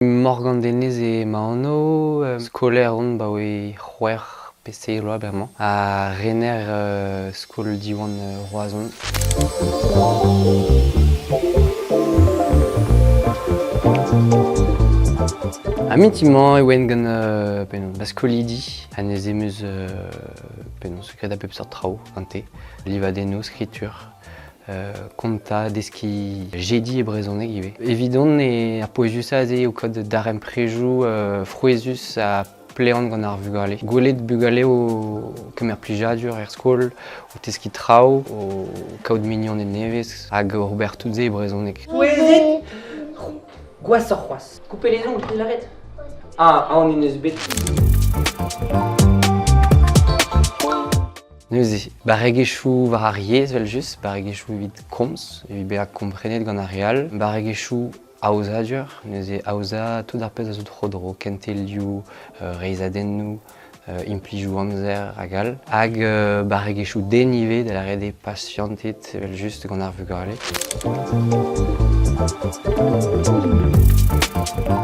Morgan Denez eo ma anv, skolaer on 'baoe c'hwec'h pe seizh vloaz bremañ ha rener skol Diwan Roazhon. Ha mintin-mañ e oan gant penaos ma skolidi ha neuze em eus penaos graet a bep seurt traoù gante, livadennoù, skritur. Kontañ, deskiñ jediñ e brezhoneg ivez. Evidon eo ar pouezusañ aze eo kaout darempredoù frouezhus ha plean gant ar vugale. Gwelet bugale o kemer plijadur er skol, o teskiñ traoù, o kaout mignoned nevez hag ober tout se e brezhoneg. Pouezet gwashoc'h c'hoazh. Coupez les ongles, lâret. Ah, aon en deus bet. Neuze, barregezhioù war ar yezh evel-just, barregezhioù evit komz, evit bezañ komprenet gant ar re all, barregezhioù aozadur, neuze aozañ tout ar pezh a zo tro-dro, kentelioù, reizhadennoù, implijoù amzer hag all, hag barregezhioù den ivez, da lâret eo pasianted evel-just gant ar vugale.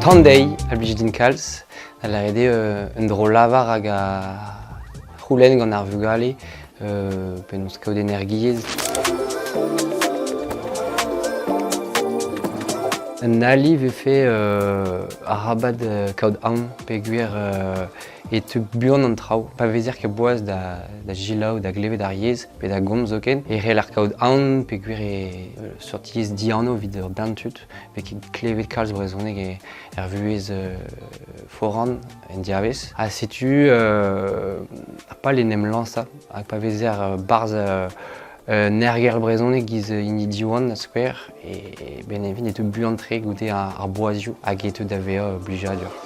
Tan dezhi a blij din kalz, da lâret eo un dro-lavar hag a C'houlenn gant ar vugale penaos kaout energiezh. Un ali 'vefe arabat kaout aon peogwir e teu buan an traoù. Pa vezer ket boas da selaou, da glevet ar yezh pe da gomz zoken e c'heller kaout aon peogwir eo seurt yezh dianv evit ur bern tud. Vez ket klevet kalz brezhoneg er vuhez foran en diavez. Ha setu ar pal en em lañsañ hag pa vezer barzh un aergelc'h brezhonek giz hini Diwan da skouer, e benn evit e teu buan-tre goude ar boazioù hag e teu da vezañ blijadur.